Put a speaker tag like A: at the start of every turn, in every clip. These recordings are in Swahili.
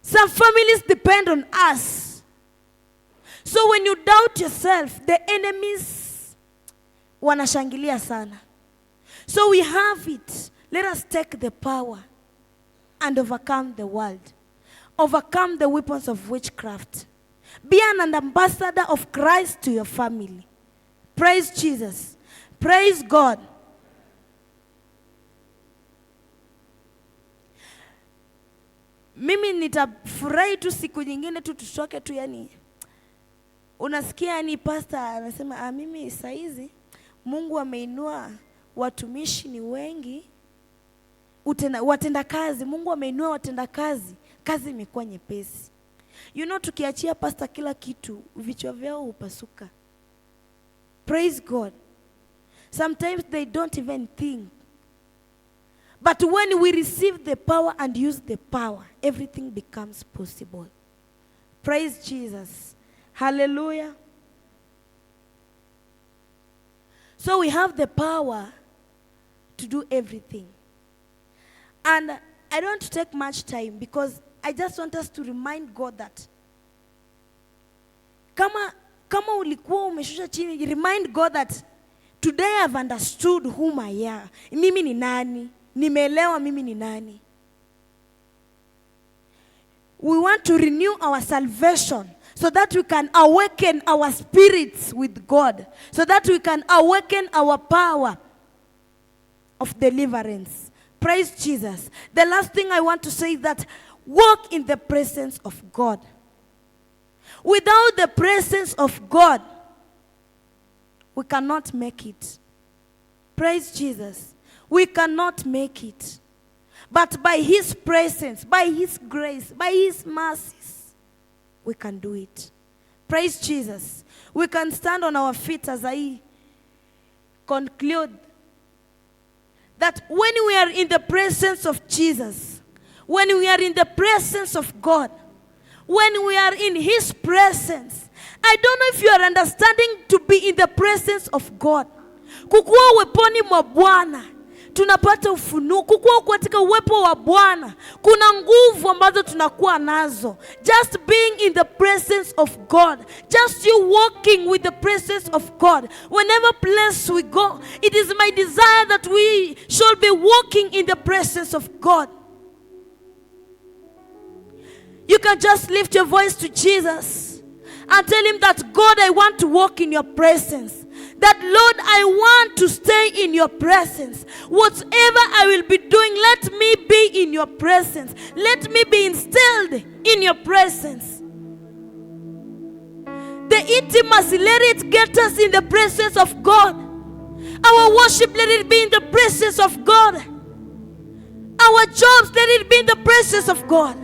A: Some families depend on us. So when you doubt yourself, the enemies wanashangilia sana. So we have it. Let us take the power and overcome the world. Overcome the weapons of witchcraft. Be an ambassador of Christ to your family. Praise Jesus. Praise God. Mimi nitafurahi tu siku nyingine tu tutoke tu, yani unasikia, yani pastor anasema, "Ah, mimi saizi Mungu ameinua watumishi ni wengi, watenda kazi, Mungu ameinua watenda kazi, kazi imekuwa nyepesi." Tukiachia pastor kila kitu, vichwa vyao hupasuka. Praise God. Sometimes they don't even think. But when we receive the power and use the power, everything becomes possible. Praise Jesus. Hallelujah. So we have the power to do everything. And I don't take much time because I just want us to remind God that kama ulikuwa umeshusha chini, remind God that today I've understood whom I am. Mimi ni nani? Nimeelewa mimi ni nani. We want to renew our salvation so that we can awaken our spirits with God, so that we can awaken our power of deliverance. Praise Jesus. The last thing I want to say is that walk in the presence of God. Without the presence of God, we cannot make it. Praise Jesus. We cannot make it. But by His presence, by His grace, by His mercies, we can do it. Praise Jesus. We can stand on our feet as I conclude that when we are in the presence of Jesus, when we are in the presence of God, when we are in His presence, I don't know if you are understanding to be in the presence of God. Kukuwa uweponi mwa Bwana, tunapata ufunuo. Kukuwa katika uwepo wa Bwana, kuna nguvu ambazo tunakuwa nazo. Just being in the presence of God, just you walking with the presence of God. Whenever place we go, it is my desire that we should be walking in the presence of God. You can just lift your voice to Jesus and tell Him that, "God, I want to walk in your presence. That, Lord, I want to stay in your presence. Whatever I will be doing, let me be in your presence. Let me be instilled in your presence." The intimacy, let it get us in the presence of God. Our worship, let it be in the presence of God. Our jobs, let it be in the presence of God.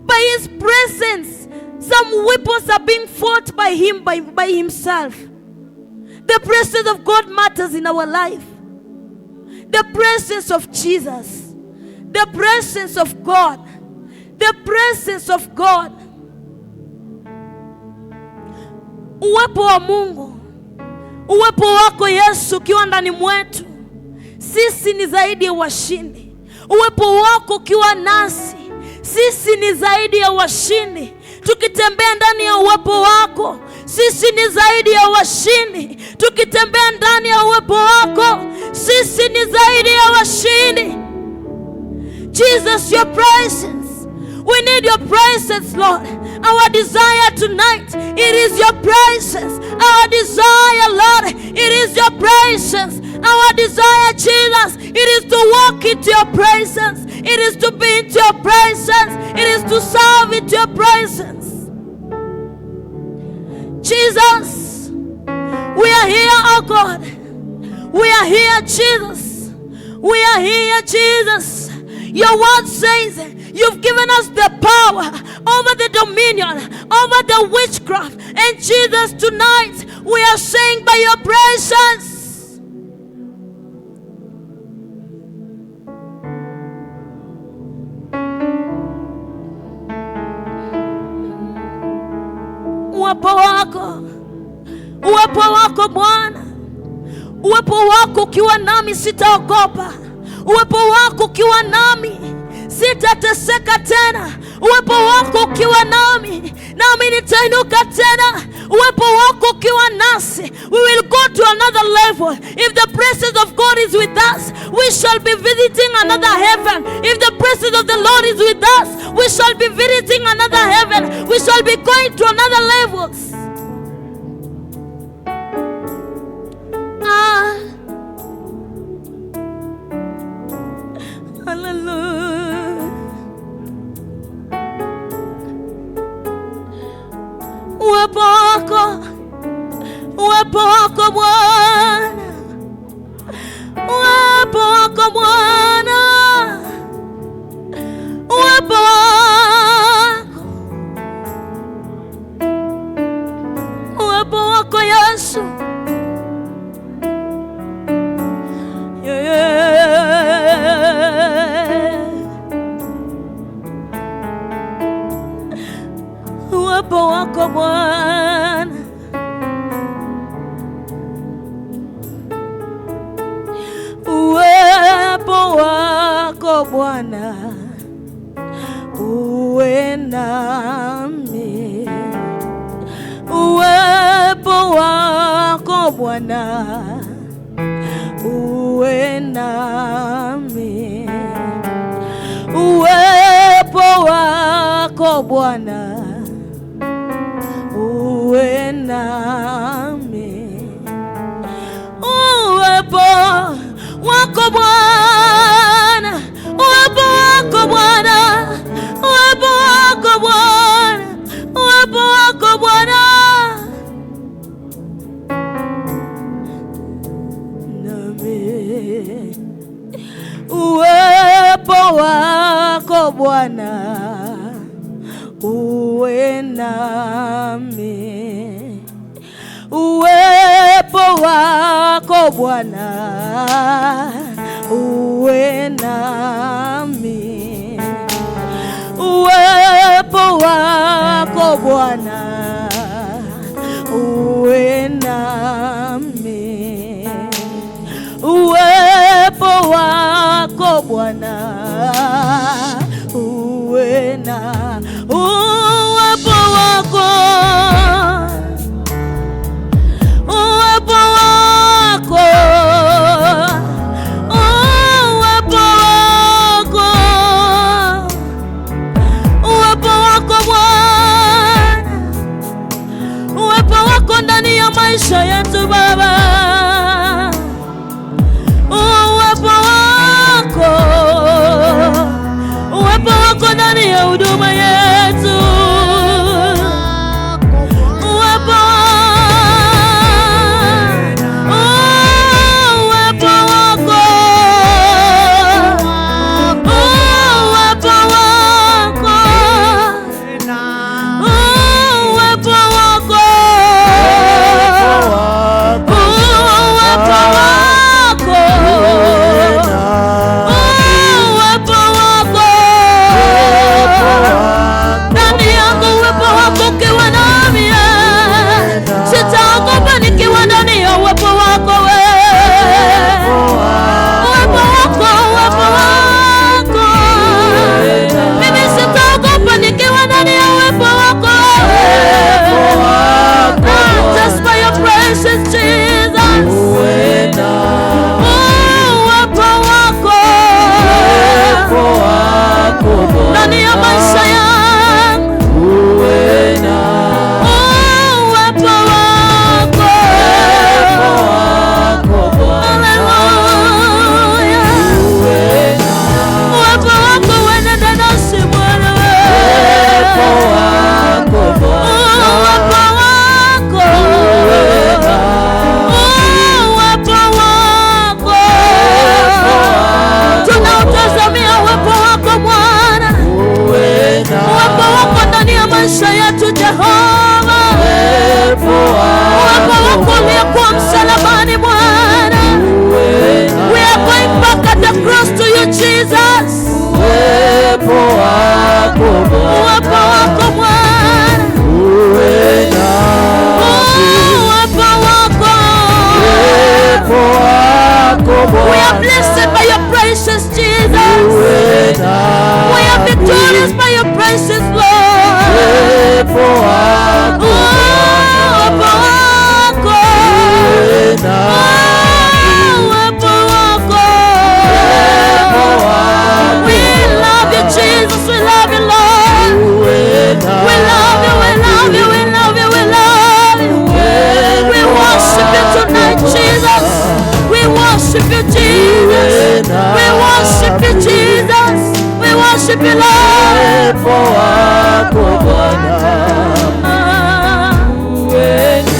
A: By His presence, some weapons are being fought by Him, by Himself. The presence of God matters in our life. The presence of Jesus. The presence of God. The presence of God. Uwepo wa Mungu, uwepo wako Yesu ukiwa ndani mwetu, sisi ni zaidi ya washindi. Uwepo wako ukiwa nasi, sisi ni zaidi ya washindi. Tukitembea ndani ya uwepo wako, sisi ni zaidi ya washindi. Tukitembea ndani ya uwepo wako, sisi ni zaidi ya washindi. Jesus, your presence. We need your presence, Lord. Our desire tonight, it is your presence. Our desire, Lord, it is your presence. Our desire, Jesus, it is to walk into your presence. It is to be into your presence. It is to serve into your presence. Jesus, we are here, oh God. We are here, Jesus. We are here, Jesus. Your word says you've given us the power over the dominion, over the witchcraft. And Jesus, tonight we are saying by your presence, uwepo wako, uwepo wako Bwana, uwepo wako ukiwa nami sitaogopa. Uwepo wako ukiwa nami sitateseka tena. Uwepo wako ukiwa nami, nami nitainuka tena. Uwepo wako ukiwa nasi, we will go to another level. If the presence of God is with us, we shall be visiting another heaven. If the presence of the Lord is with us, we shall be visiting another heaven. We shall be going to another levels. Ah. Hallelujah. Uwepo wako, uwepo wako Bwana, uwepo wako Bwana, uwepo wako, uwepo wako Yesu. Yeah. Uwepo wako Bwana, uwepo wako Bwana, uwe nami. Uwepo wako Bwana, uwe nami. Uwepo wako Bwana, uwe nami. Uwepo wako Bwana, uwepo wako Bwana, uwepo wako Bwana, uwepo wako Bwana nami. Uwepo wako Bwana, uwe nami. Uwepo wako Bwana, uwe nami. Uwepo wako Bwana, uwe nami. Uwepo wako Bwana, uwe na uwepo wako, uwepo wako, uwepo wako, uwepo wako Bwana, uwepo wako ndani ya maisha yetu Baba. Uwepo wako, uwepo wako ndani ya huduma yetu. Uwepo, uwepo wako, uwepo wako, uwepo wako, uwepo wako, uwepo wako ndani yangu. Uwepo wako ukiwa nami, sitaogopa nikiwa ndani ya uwepo wako wewe. Uwepo wako, uwepo wako, mimi sitaogopa nikiwa ndani ya uwepo wako wewe. Just by your precious Jesus, uwepo wako ndani ya maisha yangu, uwepo wako, haleluya. Uwepo wako uenende nasi Bwana, uwepo wako, uwepo wako, tunautazamia uwepo wako Bwana, uwepo wako ndani ya maisha yetu Jehova, uwepo wako uliokuwa msalabani Bwana. We are going back at the cross to you Jesus.
B: Uwepo wako
A: Uwepo wako Bwana,
B: uwe nami.
A: uwepo wako.
B: Uwepo wako
A: We are
B: Bwana
A: blessed by your precious Jesus.
B: uwe
A: We are
B: nami.
A: victorious by your precious
B: Uwepo wako.
C: Uwepo wako.
B: Uwe nami.
C: Uwepo wako.
B: Uwepo wako.
C: We love you, Jesus. We love you, Lord.
B: Uwe
C: We love you, we love you, we love you, we love you. We worship you tonight, Jesus. We worship you, Jesus. We worship you, Jesus. We worship you, Lord.
B: Uwepo wako Bwana.
C: Uwe nami.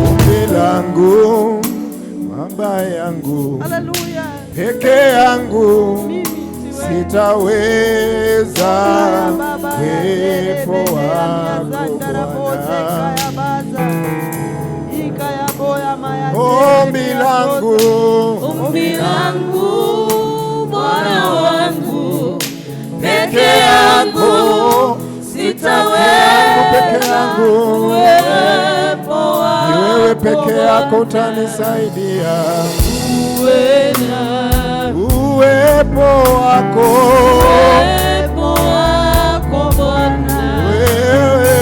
B: Ombi langu, baba yangu,
A: Hallelujah.
B: Peke yangu sitaweza, uwepo wako Bwana. Ombi langu,
C: Ombi langu, Bwana wangu, peke yangu sitaweza,
B: peke yangu,
C: uwepo
B: ni wewe
C: wako
B: peke yako utanisaidia.
C: Uwe nami.
B: Uwepo wako,
C: Uwepo wako Bwana,
B: wewe,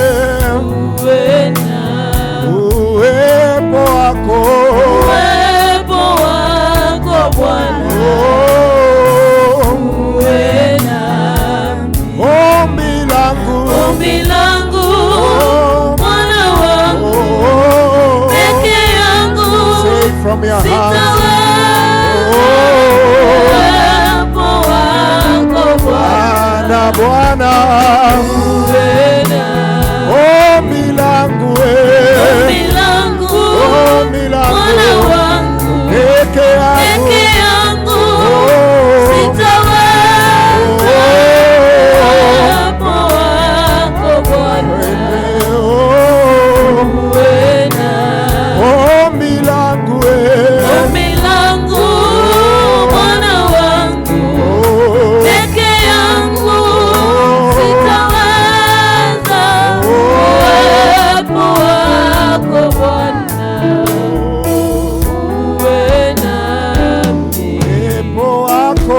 C: uwe nami.
B: Uwepo wako,
C: Uwepo wako Bwana,
B: oh,
C: uwe nami.
B: Ombi langu,
C: Ombi langu,
B: oh,
C: Bwana wangu,
B: oh,
C: peke yangu
B: say it from your heart.
C: Sitaweza.
B: Oh,
C: Uwepo wako Bwana,
B: Bwana, Bwana,
C: uwe nami.
B: Ombi langu,
C: Ombi langu,
B: ombi langu,
C: Bwana wangu,
B: peke yangu,
C: peke yangu
B: oh,
C: sitaweza.
B: Oh,
C: Uwepo wako Bwana,
B: oh,
C: uwe nami.
B: Ombi langu,
C: Ombi langu, Bwana wangu,
B: oh,
C: peke yangu sitaweza. Uwepo wako Bwana, uwe nami.
B: Uwepo wako,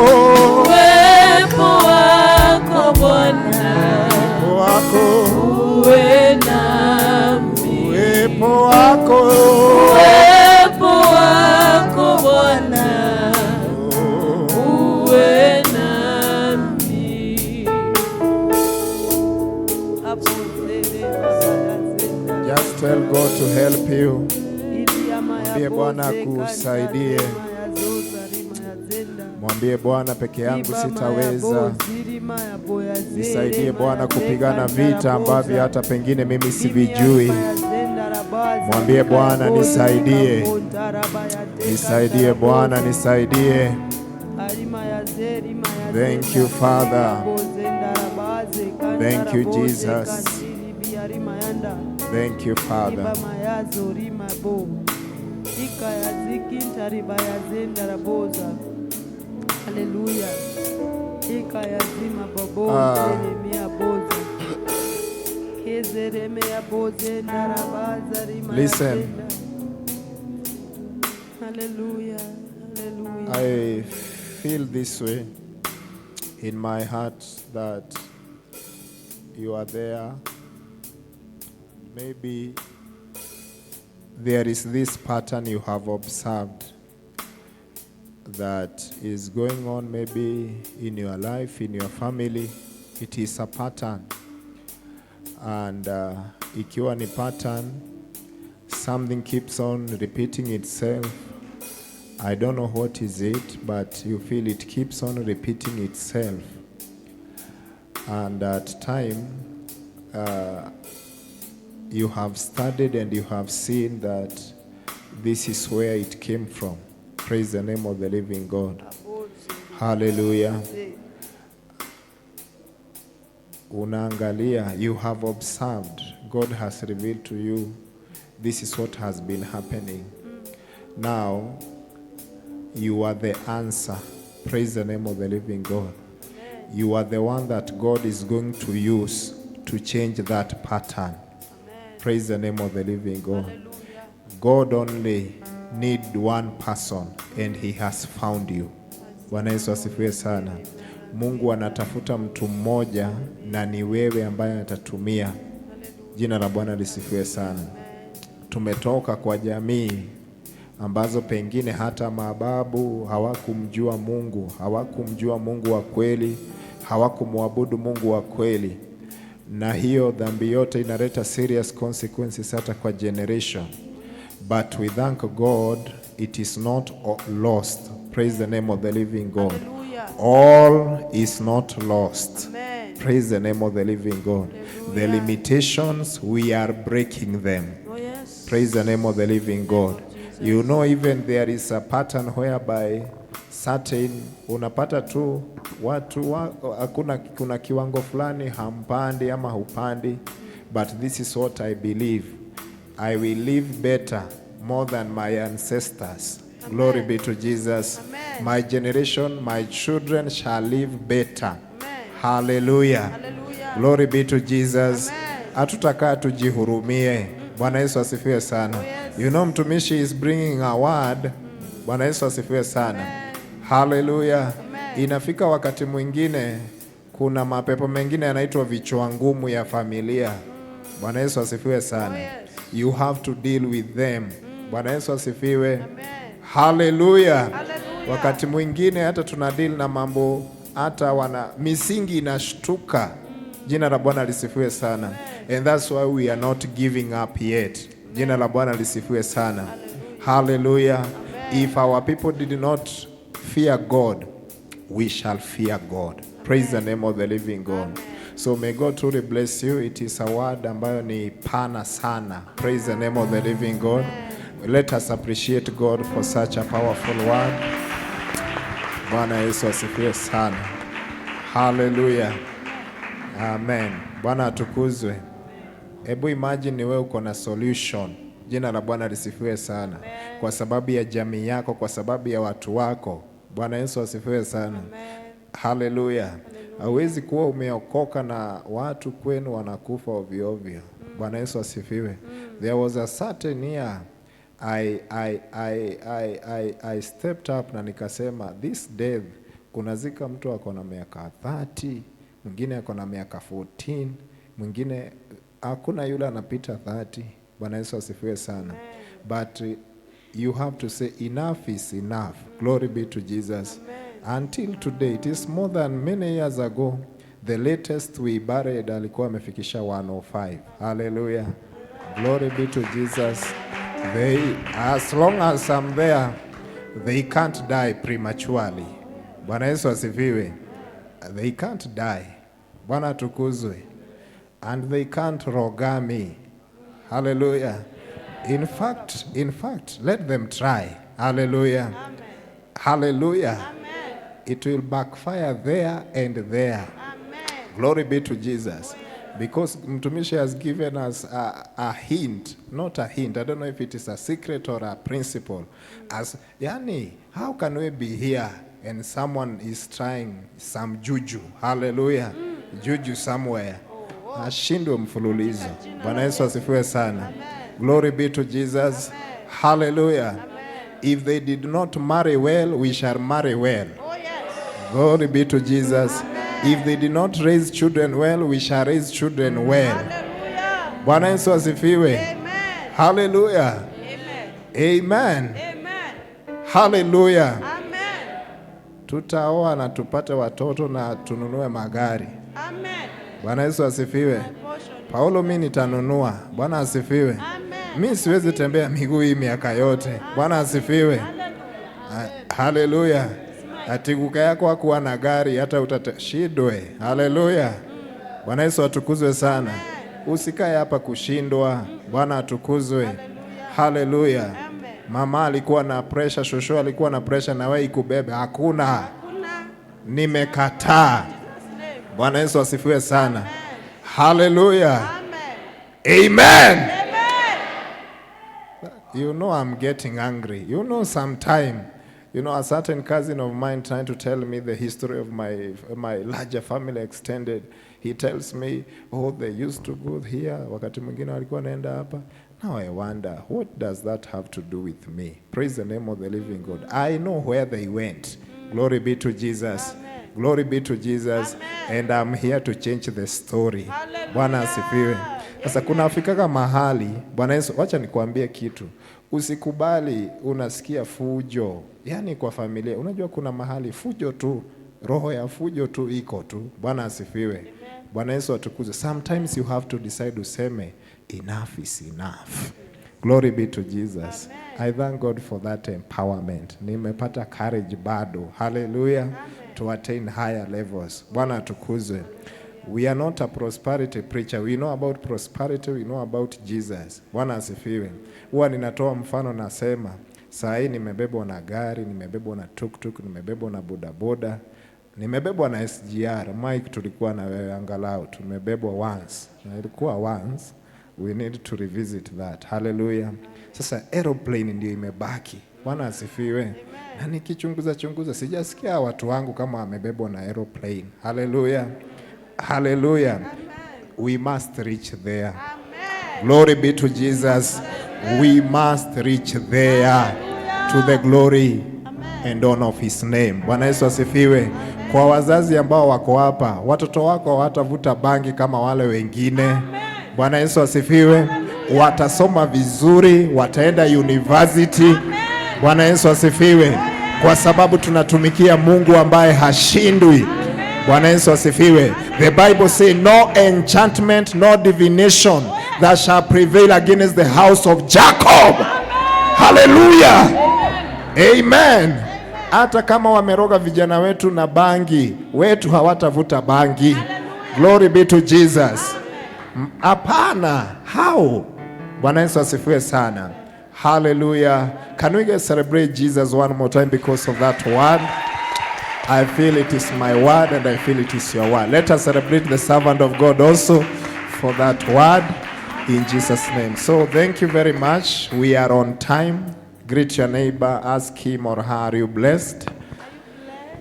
C: Uwepo wako Bwana,
B: wako,
C: uwe nami.
B: Uwepo wako,
C: Uwepo wako Bwana, uwe nami.
B: Just tell God to help you. Mwambie Bwana akusaidie. Mwambie Bwana, peke yangu sitaweza. Nisaidie Bwana kupigana vita ambavyo hata pengine mimi sivijui. Mwambie Bwana, nisaidie. Nisaidie Bwana, nisaidie. Thank you, Father. Thank you, Jesus. Thank you, Father.
A: Haleluya.
B: Ah. Listen.
A: Hallelujah. Hallelujah.
B: I feel this way in my heart that you are there. Maybe there is this pattern you have observed that is going on maybe in your life, in your family. It is a pattern. And ikiwa ni pattern, something keeps on repeating itself. I don't know what is it, but you feel it keeps on repeating itself. And at time, you have studied and you have seen that this is where it came from. Praise the name of the living God. Hallelujah. Unaangalia, you have observed, God has revealed to you this is what has been happening. Now, you are the answer. Praise the name of the living God. You are the one that God is going to use to change that pattern. Praise the name of the living God. God only need one person and he has found you. Bwana Yesu asifiwe sana. Mungu anatafuta mtu mmoja na ni wewe ambaye atatumia. Jina la Bwana lisifiwe sana. Tumetoka kwa jamii ambazo pengine hata mababu hawakumjua Mungu, hawakumjua Mungu wa kweli, hawakumwabudu Mungu wa kweli. Na hiyo dhambi yote inaleta serious consequences hata kwa generation. But we thank God it is not lost. Praise the name of the living God.
C: Hallelujah.
B: All is not lost.
C: Amen.
B: Praise the name of the living God. The
C: Hallelujah.
B: Limitations, we are breaking them.
C: Oh, yes.
B: Praise the name of the living God. You know, even there is a pattern whereby certain unapata tu watu hakuna, kuna kiwango fulani hampandi ama hupandi, but this is what I believe. I will live better more than my ancestors. Glory be to Jesus.
C: Amen.
B: My generation, my children shall live better.
C: Amen.
B: Hallelujah.
C: Hallelujah.
B: Glory be to Jesus.
C: Amen.
B: Hatutakaa tujihurumie. Bwana Yesu asifiwe sana.
C: Oh, yes.
B: Mtumishi is bringing a word. Bwana Yesu asifiwe sana. Hallelujah.
C: Amen.
B: Inafika wakati mwingine kuna mapepo mengine yanaitwa vichwa ngumu ya familia. Bwana Yesu asifiwe sana.
C: Oh, yes.
B: You have to deal with them. Bwana Yesu asifiwe.
C: Amen.
B: Hallelujah.
C: Hallelujah.
B: Wakati mwingine hata tuna deal na mambo hata wana misingi inashtuka. Jina la Bwana lisifiwe sana. And that's why we are not giving up yet. Jina la Bwana lisifiwe sana. Hallelujah. If our people did not fear God, we shall fear God. Praise the name of the living God. So may God truly bless you. It is a word ambayo ni pana sana. Praise the name of the living God. Let us appreciate God for such a powerful word. Bwana Yesu asifiwe sana. Hallelujah. Amen. Bwana atukuzwe. Hebu imagine ni wewe uko na solution. Jina la Bwana lisifiwe sana. Kwa sababu ya jamii yako, kwa sababu ya watu wako. Bwana Yesu asifiwe sana. Hallelujah. Hauwezi kuwa umeokoka na watu kwenu wanakufa ovyo ovyo. Bwana Yesu asifiwe. There was a certain year I stepped up na nikasema, this death, kunazika mtu ako na miaka 30, mwingine ako na miaka 14, mwingine hakuna yule anapita 30. Bwana Yesu asifiwe sana. But you have to say enough is enough. Glory be to Jesus. Until today, it is more than many years ago, the latest we buried alikuwa amefikisha 105. Hallelujah. Glory be to Jesus. As long as I'm there, they can't die prematurely. Bwana Yesu asifiwe. They can't die. Bwana atukuzwe. And they can't roga me. Hallelujah. In fact, let them try. Hallelujah. Hallelujah. It will backfire there and there. Glory be to Jesus. Because Mtumishi has given us a hint, not a hint, I don't know if it is a secret or a principle. As yani, how can we be here and someone is trying some juju? Hallelujah. Juju somewhere. Ashindwe mfululizo. Bwana Yesu asifiwe sana. Glory be to Jesus. Hallelujah. If they did not marry well, we shall marry well.
C: Oh, yes.
B: Glory be to Jesus. If they did not raise children well, we shall raise children well.
C: Hallelujah.
B: Bwana Yesu asifiwe.
C: Amen.
B: Hallelujah.
C: Amen.
B: Amen.
C: Amen.
B: Hallelujah.
C: Amen.
B: Tutaoa na tupate watoto na tununue magari.
C: Amen.
B: Bwana Yesu asifiwe.
C: Portion.
B: Paulo, mi nitanunua. Bwana asifiwe.
C: Amen.
B: Mi siwezi tembea miguu hii miaka yote. Bwana asifiwe. Haleluya. Ati kuka yako hakuwa na gari hata utashindwe. Haleluya. Bwana Yesu atukuzwe sana. Usikae hapa kushindwa. Bwana atukuzwe. Haleluya. Mama alikuwa na pressure, shosho alikuwa na pressure na wewe ikubebe. Hakuna.
C: Hakuna.
B: Nimekataa.
C: Jesus' name.
B: Bwana Yesu asifiwe sana. Haleluya.
C: Amen.
B: Amen.
C: Amen.
B: You know I'm getting angry. Sometime, a certain cousin of mine trying to tell me the history of my larger family extended. He tells me, "Oh, they used to go here. Wakati mwingine walikuwa wanaenda hapa." Now I wonder, what does that have to do with me? Praise the name of the living God. I know where they went. Glory be to Jesus. Glory be to Jesus. And I'm here to change the story. Bwana asifiwe. Sasa kunafikaga mahali, Bwana Yesu, wacha nikuambie kitu. Usikubali unasikia fujo, yaani kwa familia. Unajua kuna mahali fujo tu, roho ya fujo tu iko tu. Bwana asifiwe. Bwana Yesu atukuzwe. Sometimes you have to decide, useme enough is enough. Glory be to Jesus. I thank God for that empowerment. Nimepata courage bado. Hallelujah. To attain higher levels. Bwana atukuzwe. We are not a prosperity preacher. We know about prosperity, we know about Jesus. Bwana asifiwe. Huwa ninatoa mfano, nasema saa hii nimebebwa na gari, nimebebwa na tuktuk, nimebebwa na bodaboda, nimebebwa na SGR. Mike, tulikuwa na wewe angalau tumebebwa once. Na ilikuwa once. We need to revisit that. Hallelujah. Sasa aeroplane ndio imebaki. Bwana asifiwe. Na nikichunguza chunguza sijasikia watu wangu kama wamebebwa na aeroplane. Hallelujah. Hallelujah. We must reach there. Glory be to Jesus. We must reach there to the glory and honor of his name. Bwana Yesu asifiwe. Kwa wazazi ambao wako hapa, watoto wako hawatavuta bangi kama wale wengine. Bwana Yesu asifiwe. Watasoma vizuri, wataenda university. Bwana Yesu asifiwe. Kwa sababu tunatumikia Mungu ambaye hashindwi. Bwana Yesu asifiwe. The Bible say no enchantment, no divination that shall prevail against the house of Jacob. Hallelujah. Amen. Hata kama wameroga vijana wetu na bangi, wetu hawatavuta bangi. Glory be to Jesus. Hapana. How? Bwana Yesu asifiwe sana. Hallelujah. Can we get celebrate Jesus one more time because of that word? I feel it is my word and I feel it is your word. Let us celebrate the servant of God also for that word in Jesus' name. So thank you very much. We are on time. Greet your neighbor, ask him or her, are you blessed?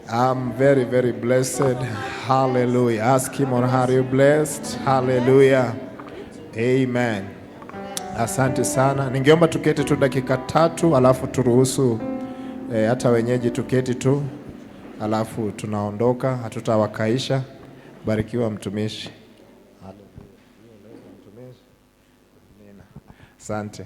B: I'm very, very blessed. Hallelujah. Ask him or her, are you blessed? Hallelujah. Amen. Asante sana. Ningeomba tuketi tu dakika 3, alafu turuhusu hata wenyeji tuketi tu, alafu tunaondoka, hatutawakaisha. Barikiwa mtumishi. Asante.